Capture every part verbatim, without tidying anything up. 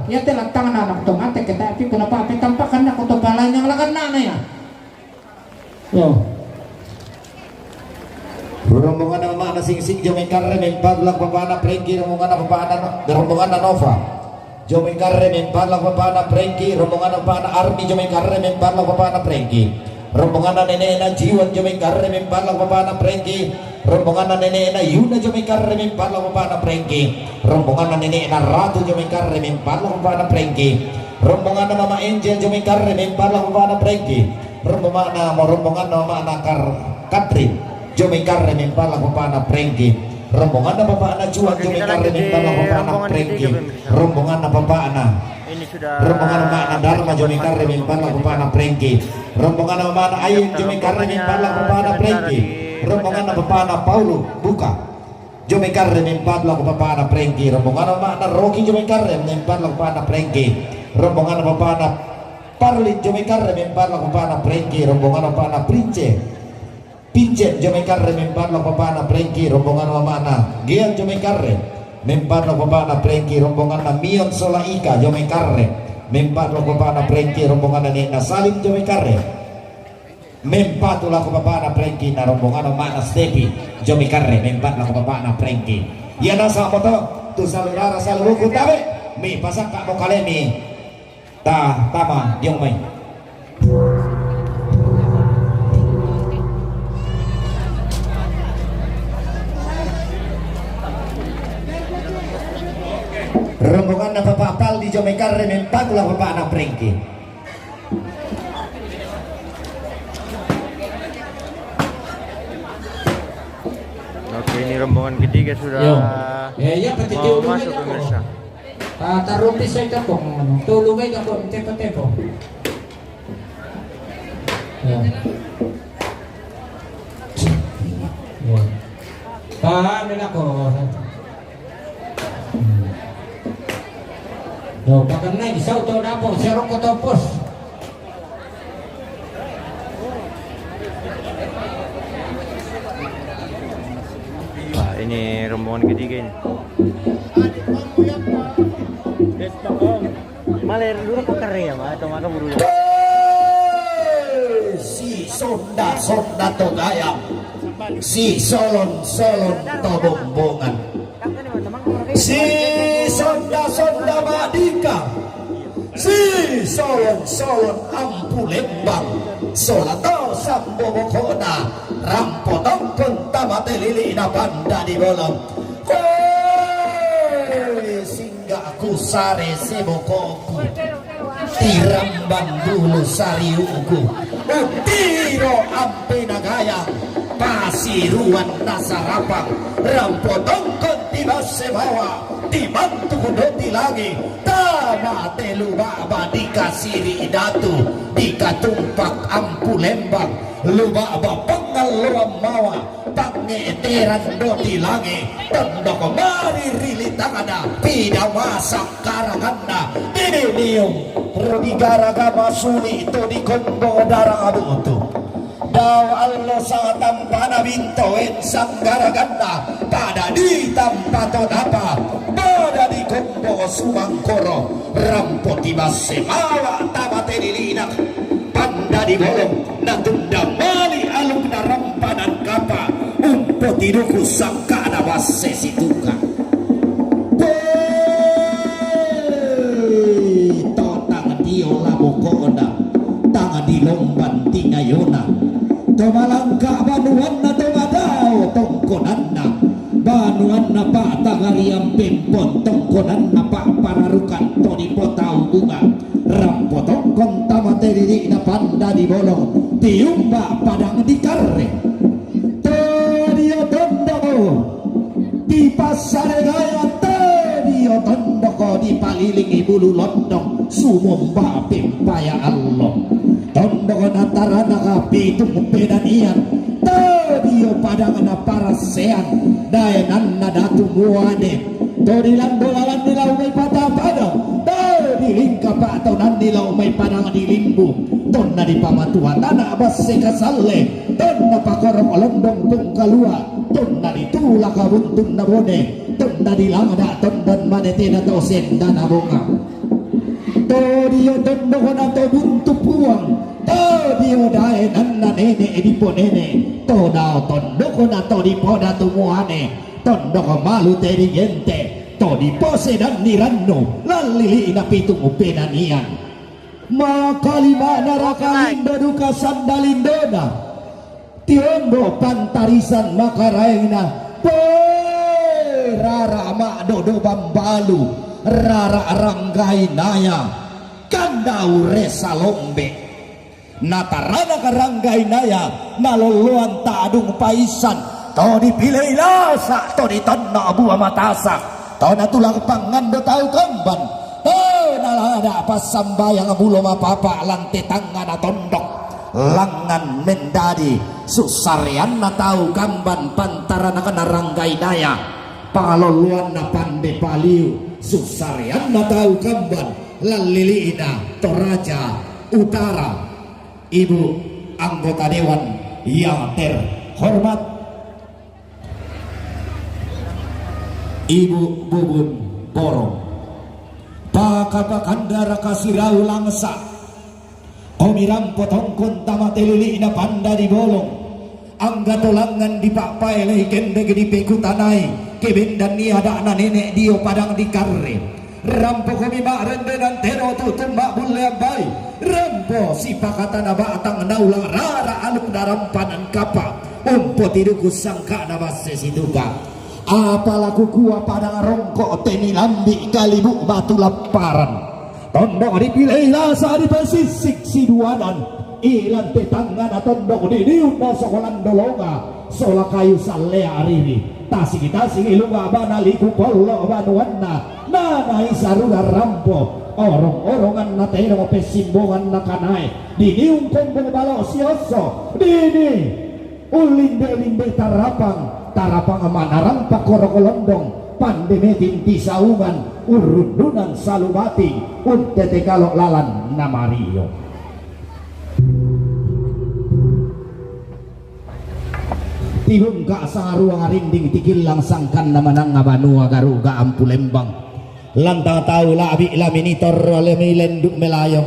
Iya te lantang na anak to mate kita pi kuna pa pi tampak kena ko to palanyang lakan na na ya. Yo. Rombongan na mana Singsing Jomai Karre mempat lak papana Prengki, rombongan na papana, rombongan na Nova Jomai Karre mempat lak papana Prengki, rombongan na papana Army Jomai Karre mempat lak papana Prengki. Rombongan na nene na Jiwan Jomai Karre mempat lak papana Prengki. Rombongan na nene na Yuna Jomai Karre mempat lak papana Prengki. Rombongan na nene na Ratu Jomai Karre mempat lak papana Prengki. Rombongan na mama Angel Jomai Karre mempat lak papana Prengki. Rombongan na, rombongan na mama na Kar-, Katrin Jomai Karre mempat lak papana Prengki. Rombongan na papana Juan Jomai Karre mempat lak papana Prengki. Rombongan na papana Ini sudah rombongan na Dharma Jomai Karre mempat lak papana Prengki. Rombongan na mama na Ayen Jomai Karre mempat lak papana Prengki. Rombongan na papana Paulo Buka Jomai Karre mempat lak papana Prengki. Rombongan na mama na Rocky Jomai Karre mempat lak papana Prengki. Rombongan na papana Parlin Jomai Karre mempat lak papana Prengki. Rombongan na papana Prince Pincen Jomai Karre mempat lak papana Prengki, rombongan na mama na Gian Jomai Karre mempat lak papana Prengki, rombongan na Mion Sola Ika Jomai Karre mempat lak papana Prengki, rombongan na nene na Salim Jomai Karre mempat lak papana Prengki, na rombongan na mama na Stepi Jomai Karre mempat lak papana Prengki. Iya na sa moto tu salulara saluruku tabe mi pasaka mo kalemi. Ta, tama, diong mai. Rombongan na papa Apal di Jomai Karre mempat lak papana Prengki. Oke, ini rombongan ketiga sudah. Yo. Ya, ya, mau masuk, pemirsa. Tarupi saya kapong, ano. Tulugay ka po, tepo-tepo. Ya. Ya. Paano na ko? Hmm. Yo, baka na, isa to na po, siya rin ko tapos. Ah, ini rombongan ketiga ini. Maler dulu kok kering ya, Mak? Atau makan buru? Si sonda-sonda to gayam, si solon-solon to bombongan. Si sonda-sonda madika, si solon-solon ampu lembang, sola tau sambo bokona, rampo tongkon tamate lili na panda di bolong. Hei, singga ku sare sebokoku. Tiramban bulu sariuku, utiro ampe nagayang, pasiruan nasarapang, rampo tongkon tiba semawa, timantu doti langi, tama telu baba dikasiri datu, dikatumpak ampu lembang, lu baba pengal loam mawa, Pangeteran doti langi, tondok mari rili tangana, pida masak karagana, dini niung, rodi garagama suli to di kombo darang abutu. Dau allo satampana bintoen sanggaragana, pada di tampa to tapa, pada di kombo sumangkoro, rampo tiba semawa tamate di linak, panda di bolong, natunda mali aluk na rampanan kapa, umpo tiduku sangkana basse situka. Woi, to tang dio labokona, tang di lomban tingayona, to malangka banuanna to madao tongkonanna, banuanna pa tagarian pempon tongkonanna pa pararukan to di potau bunga. Rampo tongkon tamate didikna panda di bolong, tiumba padang di karre. Tedio tondoko di passare gaya, tedio tondoko di palilingi bulu londong, sumomba pempaya allo. Tondoko natarana kapitung pedanian, tedio padang na parassean, daenanna datu muane. To di lando lalan ni lao mai patapada, to di lingka pa'to nanni lao mai padang di limbu, tonna di pamatua tana basse kasalle, tonna pakorong londong pungkalua, tonna di tula kabuntunna bone, tonna di langada tondon mane tena to sendana bonga. To dio tondokna to buntu puang, to dio daenanna nene diponene, to dao tondokna to dipoda tu muane, tondok malu te digente, to diposedanni rannu, lan lili'na pitung penanian. Makalima'na raka lindo duka sanda lindona. Tiombo pantarisan makaraengna, pe, rara ma'dodo bambalu, rara ranggainaya, kandau resa lombe. Natarana karanggainaya, nalolloan ta'dung paisan, to dipilei lasa, to ditanna bua matasa, to natulak pangando tau kamban, to nalada passambayang bulo mapapa lan te tangngana tondok. Langngan mendadi, sussareanna tau kamban pantaranakna ranggainaya, pangalolloanna pande paliu, sussareanna tau kamban lan lili'na Toraja Utara, Ibu anggota dewan yang terhormat Ibu Bubun Borong. Pakapakandara kasirau langsa. Komi rampo tongkon tama te lili'na panda di bolong. Angga to langngan dipa'paelei kendek dipekutanai, kebendanni ada'na nene dio padang dikarre. Rampo komi ma'rendenan tero tu'tu ma'bulle ambai. Rampo sipakatana ba'tang naula rara aluk narampanan kapa. Umpotiduku sangka'na basse situka. Apala kukua padang rongko' te nilambi' kalibu' batu lapparan. Tondok dipilei lasa dipasissik siduanan. Ilan te tangngana tondok diniun na sokolan dolonga sola kayu sallea riri. Tasigi-tasigi lunga bana liku pollo banuanna. Nanai sarura rampo. Orong-oronganna tedong pessimbonganna kanae. Diniung kombong balo siosso. Dini. Ullinde-linde tarapang, tarapang manarampa koroko londong, pande meting tisaungan, urrundunan salubating, untete kalo lalan namario. Tibungka sangaruang rinding tikillang sangkanna manangnga banua garuga ampu lembang. Lantang tau la'bi' la minitorro le milendu' melayo.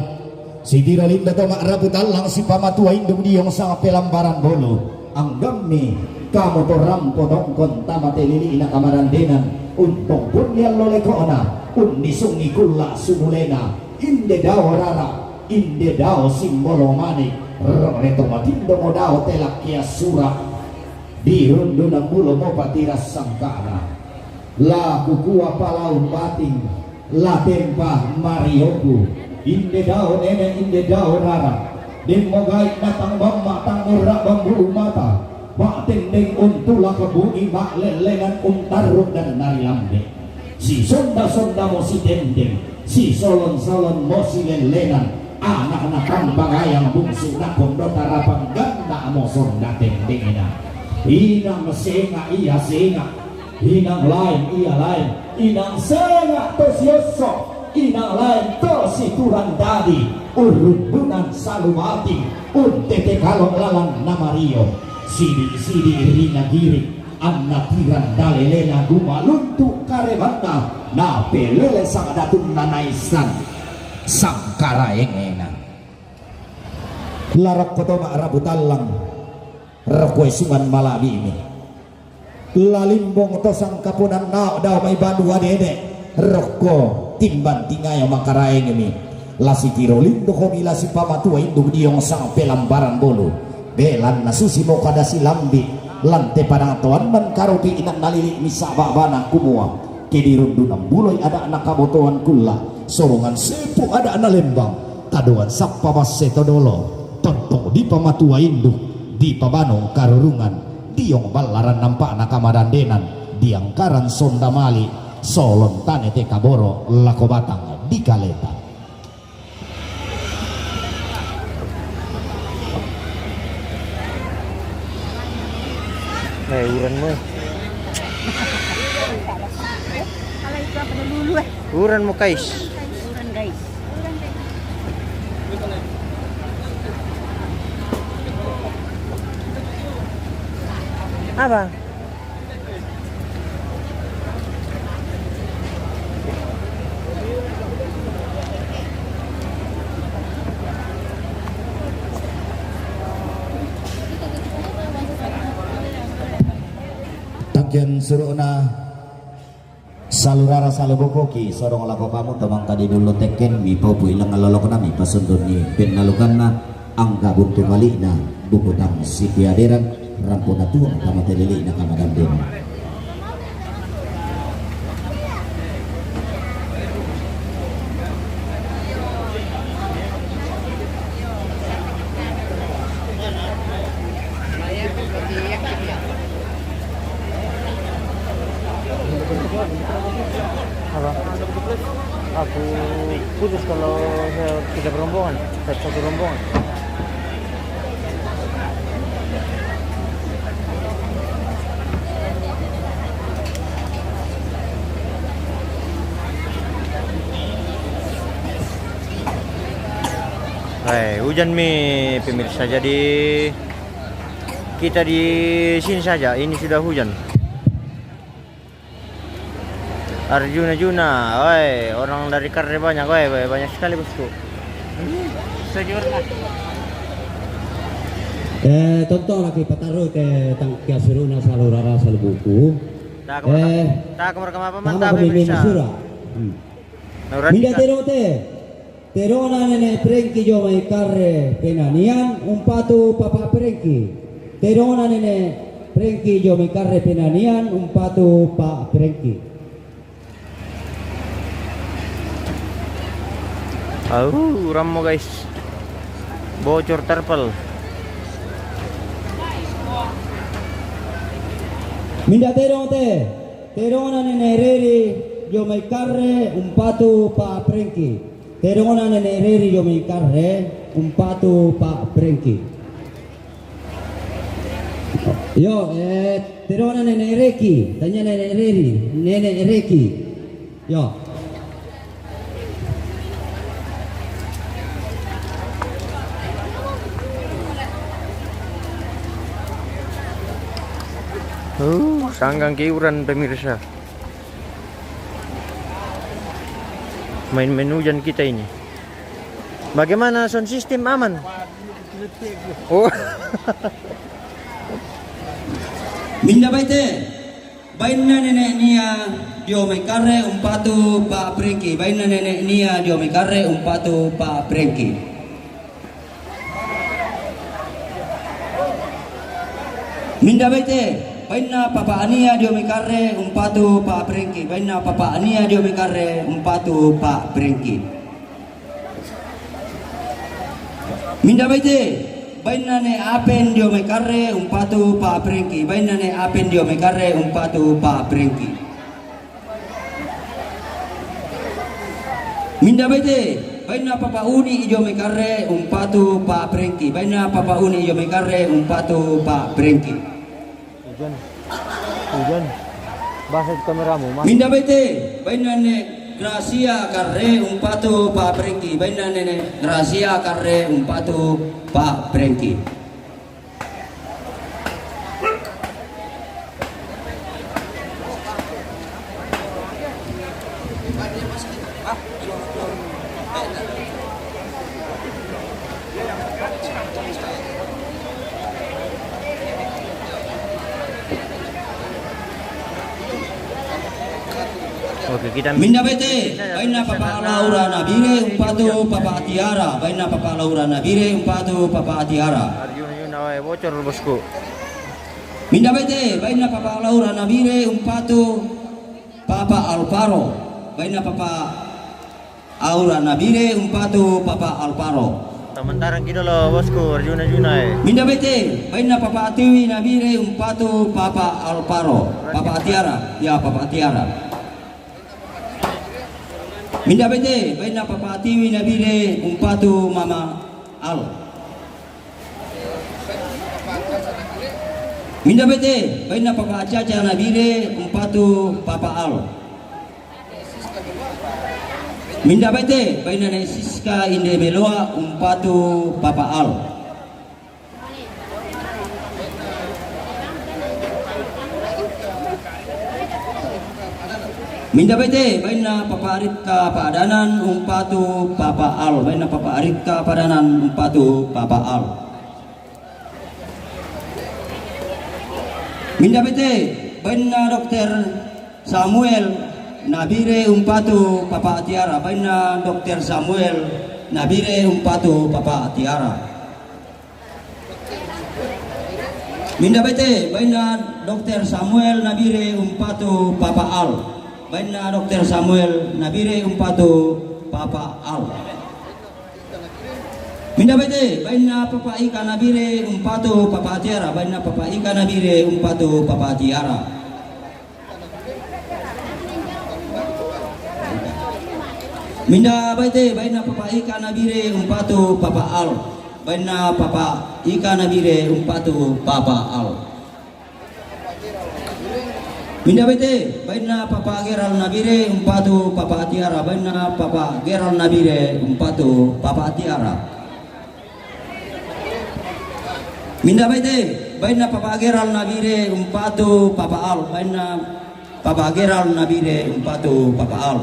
Sitiro lindo to ma'rapu tallang sipamatua indung diong sanga pelambaran bolu. Anggammi kamu to rampo tongkon tama te lili'na kamarandenan. Untongkunni allo leko'na, unnisungi kulla' sumulena. Inde dao rara, inde dao simbolo mani, rore to matindomo dao te lakkia sura'. Dirundunan bulo mopa tirassangka'na. La kukua palau bating, la tempa marioku, inde dao nene, inde dao rara, demmo gai' na tang bamma tang murra bambu mata, ma'tendeng untulak bungi ma'lellenan untarru' dan narilambe. Sisonda-sondamo sitendeng, sisolon-solonmo silellenan, anakna kambang ayang bungsu na kondo tarapang ganna'mo sonda tendengna. Inang senga' ia senga', inang lain ia lain, inang senga' to siosso, inang lain to siturang dadi, urrundunan salubating, untete kalo lalan namario, sidi'-sidi' rinagiri, anna tirang dalelena gumaluntu' karebanna, napelele sangdatunna naissan sangkaraengena. La rokko to ma'rapu tallang, rokko esungan mala'bi'mi. La limbong to sangkaponan nao dao mai banua dede, rokko timbang tingayo makaraengmi. La sitiro lindo komi la sipamatua indung diong sang pelambaran bolu. Belanna susimo kada silambi', lan te padang toannan karopi' inanna lili' misa' ba'bana kumua, ke dirundunan buloi ada'na kabotoan kulla', sorongan sepu ada'na lembang, tadoan sappa basse to dolo, tontong dipamatua indung, dipabanung karurungan, diong ballaran nampa'na kamadandenan, diangkaran sonda mali', solon tane te kaboro' lako batang dikaleta. Eh, uran mo eh. Uran mo, guys. Uran, guys. Apa? Suru'na salu rara salu buku ki sodong lako kamu tomanta di dulu tekken mi popu ilang lolokna mi pasundun ni pennalukanna angga buntu malikna buku tang siti aderan rampuna tuang tama telelina kamadandena. Apa? Aku putus kalau saya tidak berombongan, saya satu rombongan. Hai, hujan mi pemirsa. Jadi kita di sini saja. Ini sudah hujan. Arjuna Juna, oi, orang dari Karre banyak, oi, oi, banyak sekali bosku. Sejurna. Eh, tonton lagi pataru ke tangkia suruna salurara salubuku. Tak kemar, eh, tak kemar kemapa tama mantap kami pemirsa. Sura. Hmm. Nah, minda tero te. Terona nene Prengki jo mai Karre penanian umpatu papa Prengki. Terona nene Prengki jo mai Karre penanian umpatu pa Prengki. Au, rammo guys. Bocor terpal. Minda terong te. Terona nene Reri jo mai Karre umpatu pa Prengki. Terona nene Reri jo mai Karre umpatu pa Prengki. Yo, eh, terona nene Reki, tanya nene Reri, nene Reki. Yo. Uh, sanggang kiuran pemirsa. Main-main hujan kita ini. Bagaimana sound system, aman? Oh. Minda baite. Bainna nene Nia dio mai Karre umpatu pa Prengki. Bainna nene Nia dio mai Karre umpatu pa Prengki. Minda baite, bainna papa Ania dio mai Karre umpatu pa Prengki. Bainna papa Ania dio mai Karre umpatu pa Prengki. Minda baite, bainna ne Apen dio mai Karre umpatu pa Prengki. Bainna ne Apen dio mai Karre umpatu pa Prengki. Minda baite, bainna papa Uni dio mai Karre umpatu pa Prengki. Bainna papa Uni dio mai Karre umpatu pa Prengki. Hujan. Hujan. Basah itu kameramu, Mas. Minda baite, bainna ne Gracia Karre umpatu pa Prengki. Bainna ne Gracia Karre umpatu pa Prengki. Oke, kita minda baite, bainna papa Laura Nabire umpatu papa Tiara, bainna papa Laura Nabire umpatu papa Tiara. Arjuna Yuna, eh, bocor bosku. Minda baite, bainna papa Laura Nabire umpatu papa Alvaro, bainna papa Aura Nabire umpatu papa Alvaro. Sementara kita lo bosku Arjuna Junai. Minda baite, bainna papa Tiwi Nabire umpatu papa Alvaro, papa Tiara, ya papa Tiara. Minda baite, bainna papa Tiwi Nabire umpatu mama Al. Minda baite, bainna papa Acaca Nabire umpatu papa Al. Minda baite, bainna ne Siska inde Beloa umpatu papa Al. Minda baite, bainna papa Rikka Padanan umpatu papa Al, bainna papa Rikka Padanan umpatu papa Al. Minda baite, Bainna Dokter Samuel Nabire umpatu Papa Tiara. Bainna Dokter Samuel Nabire umpatu Papa Tiara. Minda baite, bainna Dokter Samuel Nabire umpatu Papa Al. Bainna Dokter Samuel Nabire umpatu Papa Al. Minda baite, bainna Papa Ika Nabire umpatu Papa Tiara. Bainna Papa Ika Nabire umpatu Papa Tiara. Minda baite, bainna Papa Ika Nabire umpatu Papa Al. Bainna Papa Ika Nabire umpatu Papa Al. Minda baite, bainna Papa Geral Nabire umpatu Papa Tiara. Bainna Papa Geral Nabire umpatu Papa Tiara. Minda baite, bainna Papa Geral Nabire umpatu Papa Al. Bainna Papa Geral Nabire umpatu Papa Al.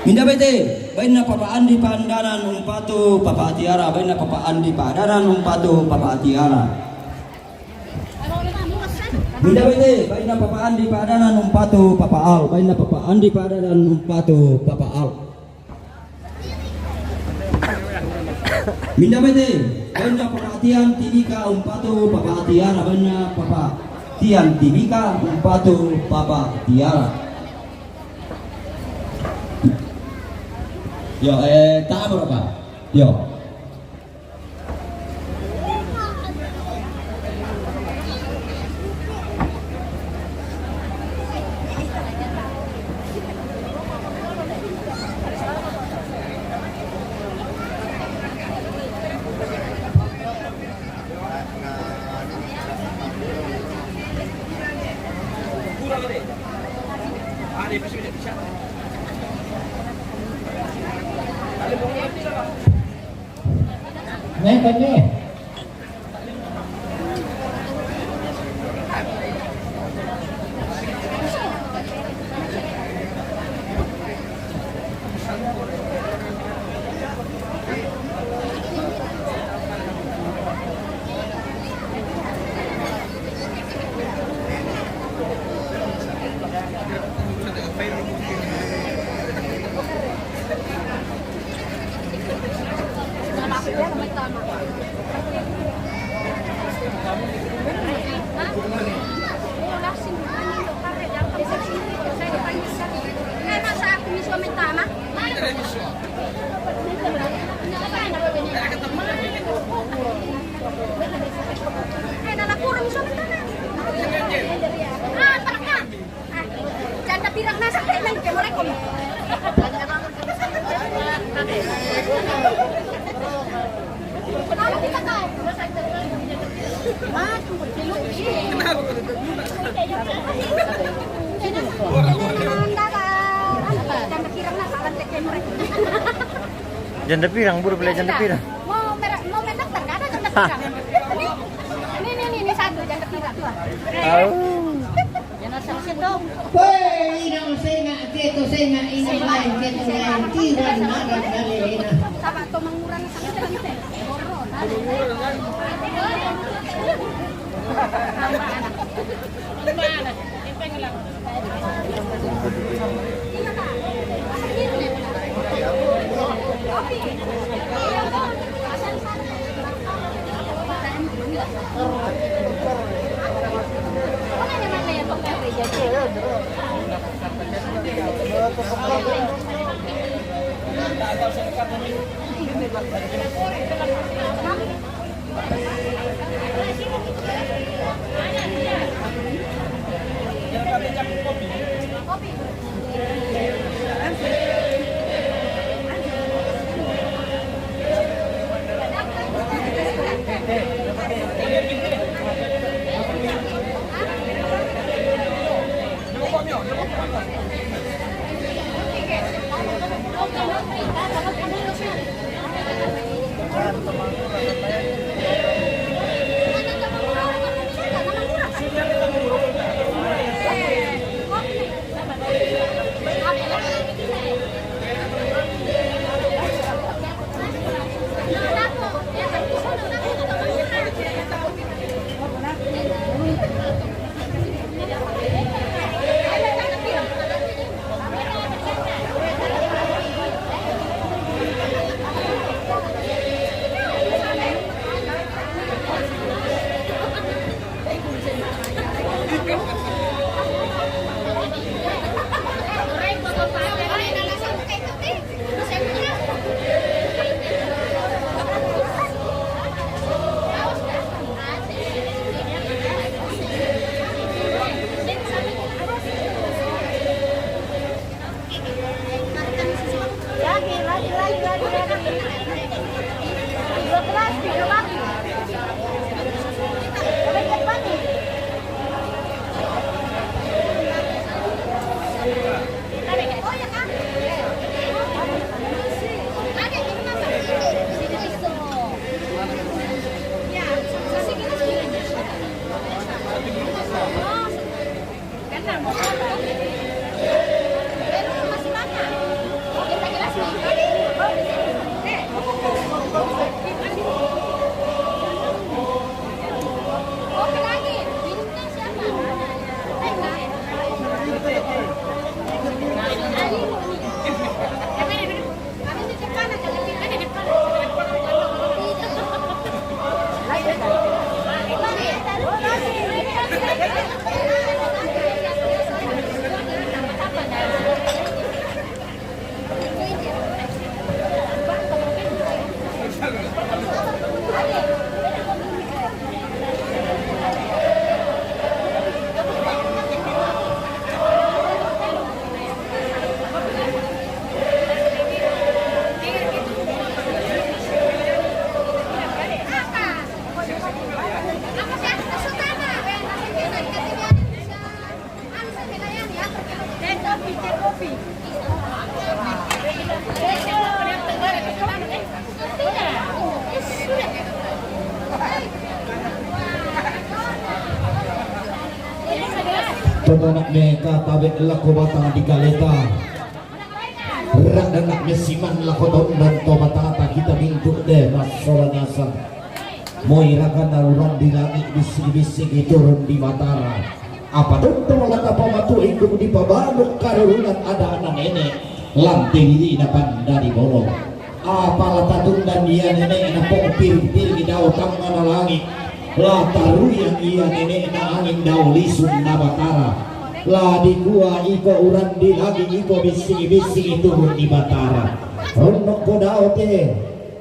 Minda baite, bainna Papa Andi Pandanan umpatu Papa Tiara. Bainna Papa Andi Pandanan umpatu Papa Tiara. Minda baite, bainna Papa Andi Pandanan umpatu Papa Al. Bainna Papa Andi Pandanan umpatu Papa Al. Minda baite, bainna Papa Tian Tibika umpatu Papa Tiara. Bainna Papa Tian Tibika umpatu Papa Tiara. Yo, eh, tak apa, Pak? Yo. Janda pirang na sa kailan kay mo rekom. Ano kita ka? Mas, kilo. Janda pirang na sa kailan kay mo rekom. Janda pirang, buru beli janda pirang. Mau merah, mau merah, tak ada janda pirang. Ini, ini, ini, ini satu janda pirang. Oh. Hoy, ina, o senga, keto, senga, ina, lain, keto, lain, tiran, maran, dali, ina. Sama to manguran sa kita, kita. Tono nak meka tabe lako batang di kaleta. Rak dan nak mesiman lako tondon to batata kita mintu de masola nasang. Moi rakan uran di langit bisik-bisik turun di Batara. Apa tuntung laka pamatu indung di pabaluk karurunan ada anak nenek. Lanti diri na panda di bolong. Apa lata tundan ia nenek na pong piring-piring dau tangga na langit. Lata ruyang ia nenek na angin dau lisun na Batara. La dikua iko uran di langit iko bisik-bisik turun di Batara. Ronok ko dau te.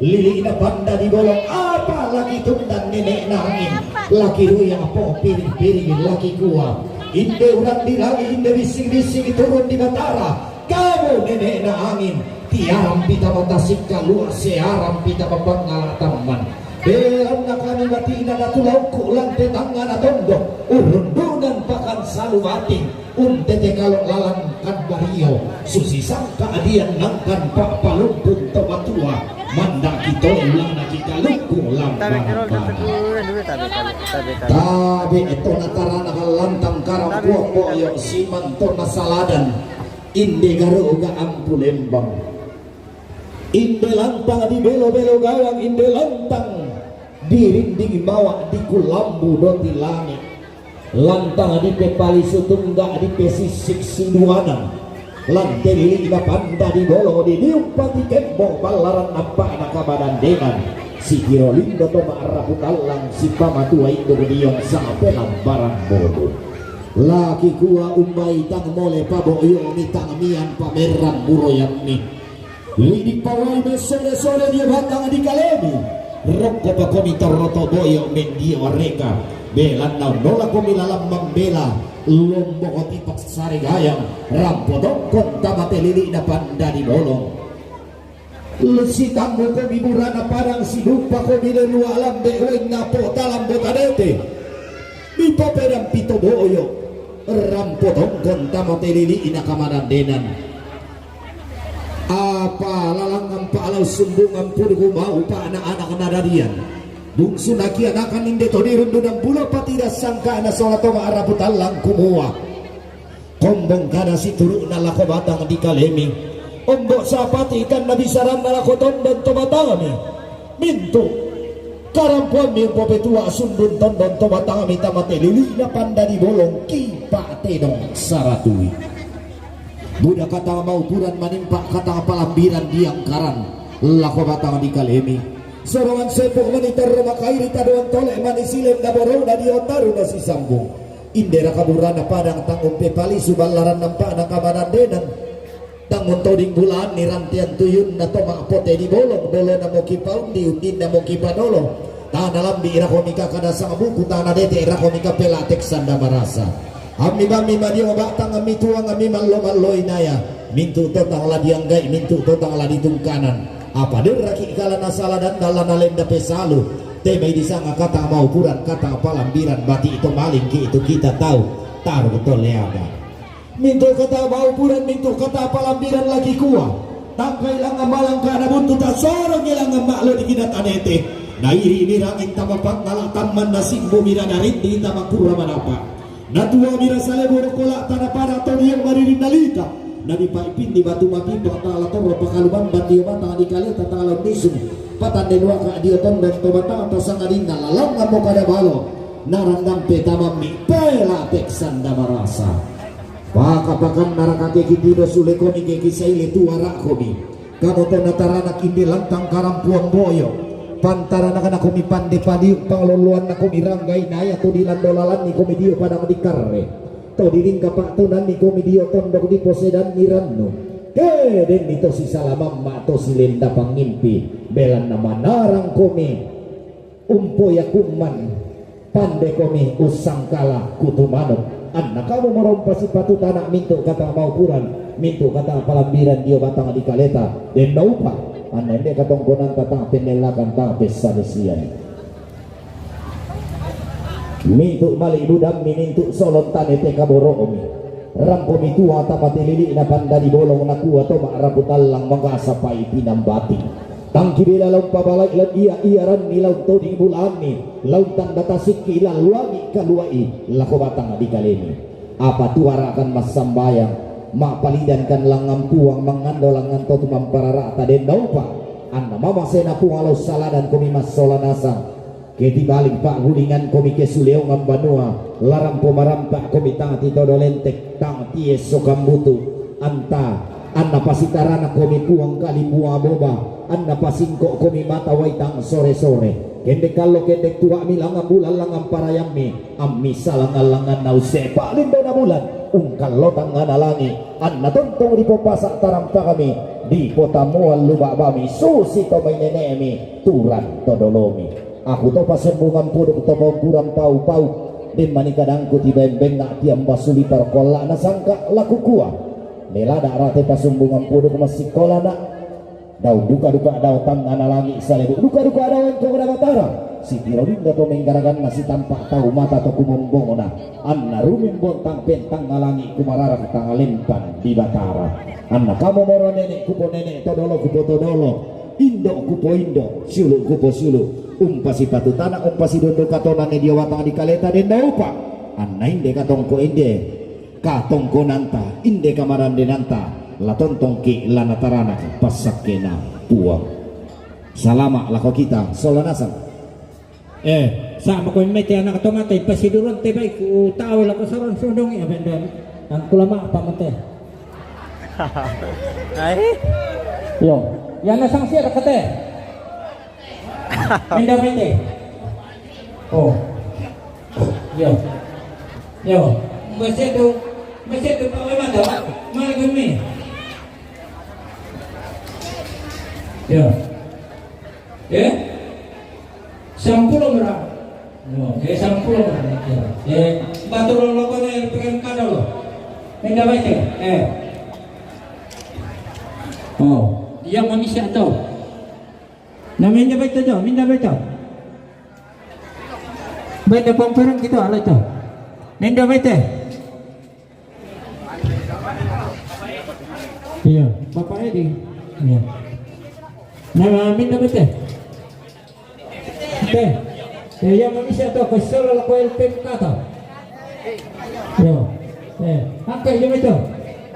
Lili na panda di bolong apa lagi tundan nenek na angin. Laki ruyang po piring-piring laki kua. Inde uran di langit inde bisik-bisik turun di Batara. Kamu nenek na angin. Tiaram pita matasik kalua searam pita mapangala taman. Beran na kami bati na datu lauku lante tangga na tondok. Urundunan pakan salu bating. Untete kalo lalan kan bario, susi sangka adian nangkan pa palumpun to batua, manda kito ilana kita luku lambaran bana. Tabe eto na tarana lantang karang kuak boyo siman to na saladan, inde garu ga ampu lembang. Inde lantang di belo-belo gawang, inde lantang di rinding mawak di kulambu doti langit. Lantang di pepali sutungga di pesisik siduanan. Lante lili na panda di bolo di liumpati kembo balaran nampak na kabadandenan. Si kiro lindo to maarapu talang si pamatua indo diong sampe lambaran bodo. Laki kua umbai tang mole paboyo ni tang mian pameran buroyan ni. Lidi pawai me sole-sole dia batang di kalemi. Rokko pakomi toroto boyo mendio reka. Belanna nola komi lalam mambela. Lombo koti paksare gayang. Rampo tongkon tamate lili na panda di bolong. Lusi tammu komi burana padang sidupa komi lelua lambe wenna po talam bota dete. Di papedang pito boyo. Rampo tongkon tamate lili na kamadandenan. Apa lalangan pa alau sumbungan pun ku mau pa anak-anak nadadian. Bungsu nakianakan inde to dirundunan bula patida sangka na sola to maarapu tallang kumua. Kombong kana si turuk na lako batang di kalemi. Ombok sapati ikan na bisaran na lako tondon to batangami. Mintu. Karampuan mi popetua sundun tondon to batangami tamate lili na panda di bolong ki pa tedong saratui. Buda kata maupuran manimpa kata palambiran diangkaran lako batang di kalemi. Sorongan sepuk mani tarro makairi tadoan tole mani silem na borou na diotaru na sisambung. Indera kaburana padang tanggung pepali suballaran nampak na kamanandenan. Tanggung toding bulan ni rantian tuyun na tomak pote di bolong dolo na moki paundi undin na moki panolo. Tana lambi irakonika kada sang buku tana dete irakonika pelatek sanda marasa. Ami bami madio batang ami tuang ami mallo mallo inaya. Mintu' totang la dianggai', mintu' totang la ditungkanan. Apa derraki' kala nasala dan dalla nalenda pesalu. Te mai disanga kata maupuran, kata palambiran, bati' to malingki' tu kita tau, taru to leaga. Mintu' kata maupuran, mintu' kata palambiran lagi kua. Tangkai langngan malangka' na buntu, tasorong ilangngan ma'lo di kinatanete. Nairi' mirangin tama pangala' tamman nasimbu mira narindi tama kurra manapa. Natuo mira salebu rokkola' tana pada to dio maririn nalita. Nadipaipin di batu mapipa tala torro pakalubamban dio batang di kaleta tala unnisung. Patanne duaka' dio tondon to batang tasangadinna lalangngan mo kada balo. Narandampe tamammi pela teksan damarasa. Paka-pakanna rakakeki tido sule komi keki saile tuara' komi. Kamo to nataranak inde lantang karampuang boyo. Pantaranakna komi pande padiu' pangloloanna komi ranggai naya to dilando lalanni komi dio padang dikarre. To dilingka pa'tunanni komi dio tondok diposedanni rannu. Ke denni to sisala mamma' to silenda pangngimpi belanna manarang komi. Umpoya kumman, pande komi ussangkala kutu manuk. Anna kamu morompa sipatu tana mintu' kata maupuran, mintu' kata palambiran dio batang di kaleta, denno upa, anna inde katongkonanta tang pennellakan tang pessarisian. Mintu' mali' budammi, mintu' solon tane te kaboro'mi. Rampomi tua tama te lili'na pandadi bolong nakua to ma'rapu tallang mangasa pai pinambating. Tangki bela laung pabalai lan ia ia ranni laung toding bulaanni laung tanda tasikki lan luangi kalua'i lako batang di kalemi. Apa tuarakan massambayang, ma'palidankan langngan puang mangando langngan to tumamparara'ta denno upa, anna mamasena puang laung saladan komi massola nasang. Ke tibalik pa'gulingan komi ke suleongan banua, larampo marampa' komi tang titodo lentek, tang tiesso kambutu, anta, anna pasitarana komi puang kali mua boba, anna pasingko' komi mata wai tang sore-sore. Kendek kallo kendek tua'mi langngan bulan langngan parayammi, ammi salangngan-langnganna ussepa lindona bulan, ungkallo tangngana langi', anna tontong dipopasa' tarampakmi, dipotamuan luba'bami susi to mai nene'mi, turan to dolomi. Aku to pasombungan puduk to paukuran pau-pau, den mani kadangku tibaen bengnga' tiamba suli parokko alla'na sangka' la kukua. Melada' rate pasombungan puduk massikkolana'. Dau duka-duka dau tangngana langi' salebu duka-duka dau engko' da Batara. Sitiro dinda to menggaraganna sitampa' tau mata to kumombongna. Anna rumimbo tang pentang langi' kumararak tang lempan di Batara. Anna kamo moro nene' kupo nene' to dolo kupo to dolo. Indo' kupo indo', siulu' kupo siulu', umpasi patutana, umpasi dondo katonanne dio batang di kaleta denno upa. Anna inde katongko inde katongkonanta, inde kamarandenanta, la tontongki' la nataranak passakkena Puang. Salama' lako kita sola nasang. Eh, sa' mako mete anak to mate, pasiduron te bai ku tau lako soron sundung ya benden. Angkula ma' apa mete. Ai. Yo, ya nasang sira kate. Minda mete. Oh. Yo. Yo. Masedu, masedu pa mata, ma gumi. Yo. Eh? Sampulo mura. No, eh, sampulo mura. Eh, batu lo lo ko ne pegang kada lo. Minda baik eh. Eh. Oh, dia manusia tu. Na minda baik tu, minda baik tu. Baik tu pomperang kita alai tu. Minda baik tu. Iya, Bapak Edi. Iya. Nama minta bete? Te. Te, iya, mamisi atau kesel lah kau L P M kata. Yo. Te, angkat je itu.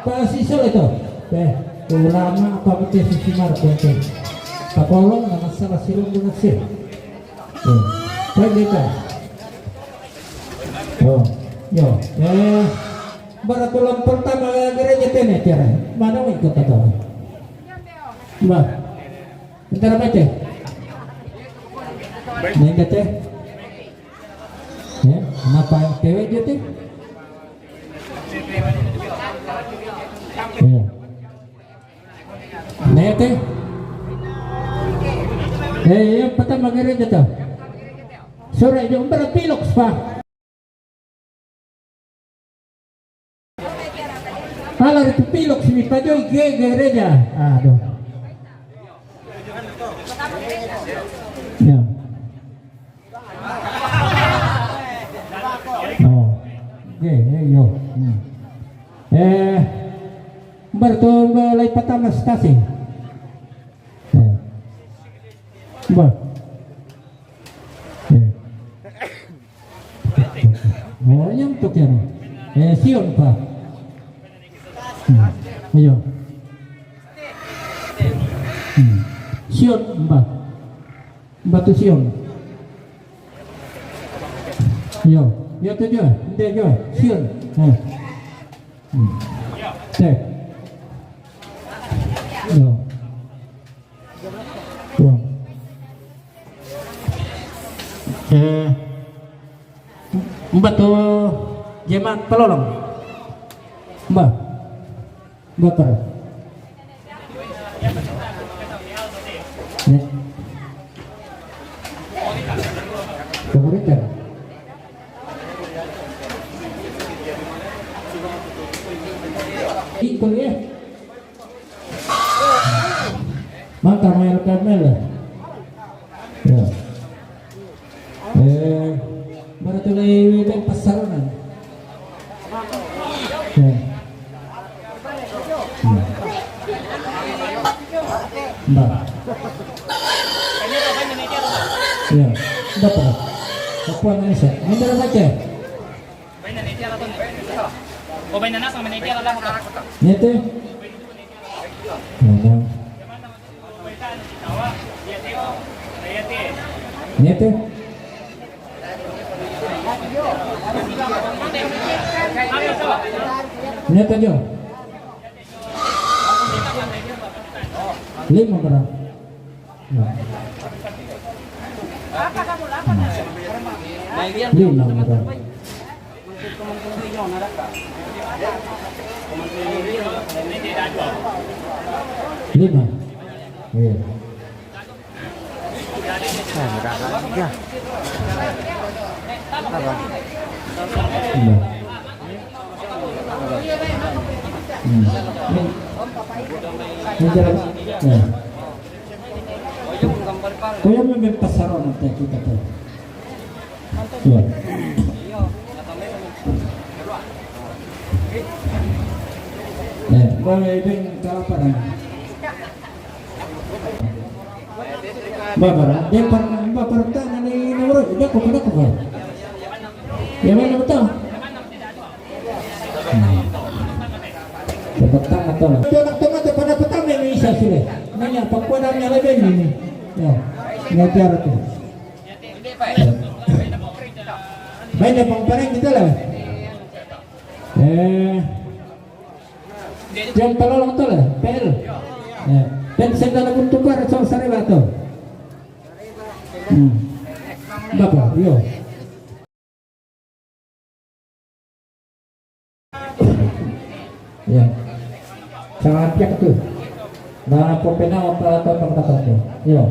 Pasi sel itu. Te, ulama apa bete susi mar bete. Tapolong nama salah silung dengan sih. Yo. Baik kita. Yo. Yo. Eh. Bara tulang pertama gereja tene tiara. Mana wei kota tahu? Bah. Bentar baca. Main kata. Ya, kenapa yang cewek dia tu? Ya. Nete. Eh, yang pertama gereja tu. Sore jom berpilok spa. Ala ritu pilok sini Pajo ige gereja. Aduh. Ya. Oh. Oke, eh, yo. Hmm. Eh, bertumbuh lai pertama stasi. Eh. Bah. Eh. Oh, yang tu kira. Eh, Sion, Pak. Hmm. Ayo. Hmm. Sion, Mbah. Batu Sion. Yo, yo tu je, dia je, Sion. Ha. Hmm. Cek. Yo. Yo. Eh, Mbah tu jemaat pelolong. Mbah. Bakar. Ya. Pemerintah. Ikut ya. Mantap, Mel, Mel. Ya. Eh, baru tu lai wibeng pasaronan. Eh. Hmm. Mbak. Ya, dapat. Papua Indonesia. Ini berapa, Cek? Ini tu. Ngomong. Ngete. Ngete jo. Lima berapa? Lima berapa? Lima. Iya. Nah, mereka ya. Apa? Iya. Hmm. Ini, ini jelas. Ya. Kau yang memimpin pasaran nanti kita tu. Iya. Eh, boleh ding kelaparan. Babar, dia pernah babar tangan di nomor, dia kok kena kok. Ya mana betul? Hmm. Petang atau lah. Dia nak tengah tu pada petang dia ni Isa sudah. Nanya apa kau dah nyala dia ni? Ya. Ngajar tu. Baik, dia pengpareng kita lah. Eh. Yang pelolong tu lah, P L. Ya. Dan sendal pun tukar sama sari lah tu. Hmm. Bapak, yo. Ya. Sangat pihak tu. Nah, popena apa apa apa apa tu. Yo.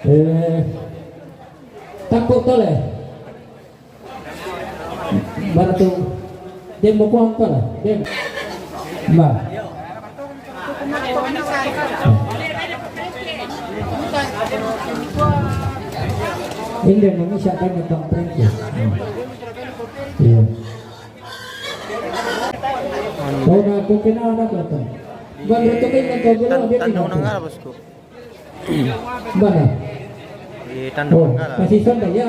Eh. Takut tu lah. Baru tu. Dia mau kuang tu lah. Dia. Mbak. Ini dia mami siapa yang datang pergi. Iya. Kau nak aku kenal anak kau tu. Bang, retukin yang kau bilang dia Tanda tidak. Unang nga, boss ko. Bana. Di Tando Oh, Bangala. Kasi sonda ya,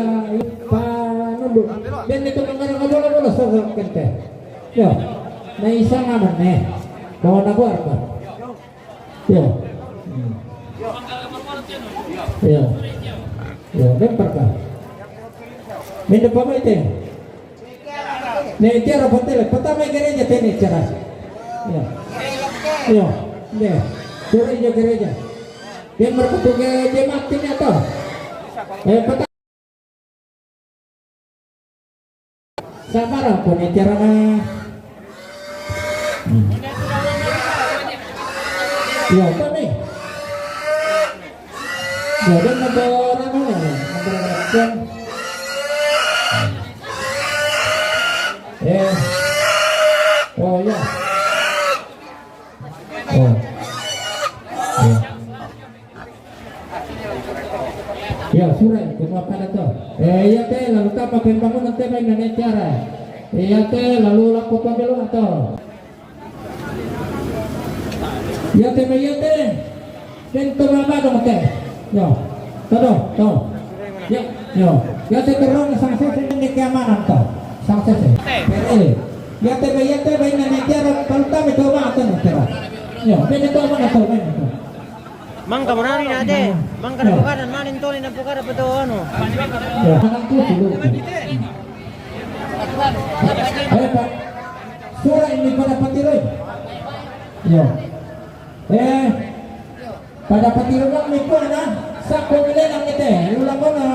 panundu. Then ito kang karang kabola-bola sa sa kente. Yo. Na isa nga man eh. Bawa na buar ba? Yo. Hmm. Yo. Yo, lempar ka. Minda pa mo ito. Ni tiara patele, patama gereja tene tiara. Ya. Ya. Ne. Gereja gereja. Dia merkutu ke jemaat ini atau? Eh, patama. Sabar aku ni tiara na. Hmm. Ya, apa ni? Jadi negara mana? Negara Aceh. Eh. Oh ya. Ya, sura' itu apa ada to? Eh, iya te, lalu tama pembangunan te baine ne acara. Iya te, lalu lako pabelo to. Iya te, iya te. Den to mama dong te. Yo. Todo, to. Ya, yo. Iya te terong sang sese ne keamanan to. Sang sese. Pero, eh. Iya te, iya te, baine ne acara, kalau tama to mama to. Yo, baine to mama to, baine to. Mangka manani na te. Mangka na pokaran, manin toli na pokaran pa to, anu. Ya. Anak tu dulu. Eh, Pak. Sura' ini pada patiroi. Ya. Eh, pada patiroi bang ni pun na. Sako bilenang ite. Ulang mana?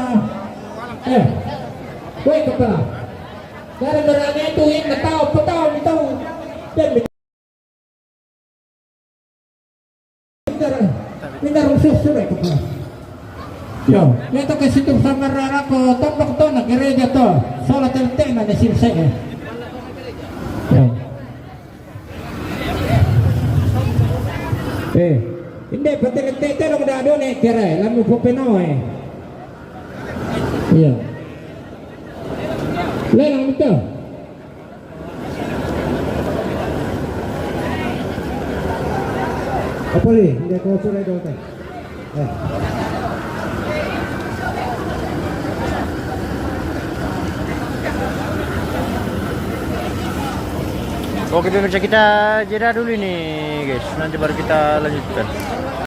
Eh. Woi, kepala. Gara-gara itu, ini tahu, tahu, tahu. Dan Pindah, pindah rusuh sudah itu. Yo, itu ke situ sama rara ko tombok to na gereja to. Salah tenteng na mesin saya. Yo. Eh, inde pati tete dong dado ne kere, lamu popeno eh. Iya. Lelang itu. Apa li? Hindi ko sure dong te. Eh. Oke, pemirsa, kita jeda dulu ini, guys. Nanti baru kita lanjutkan.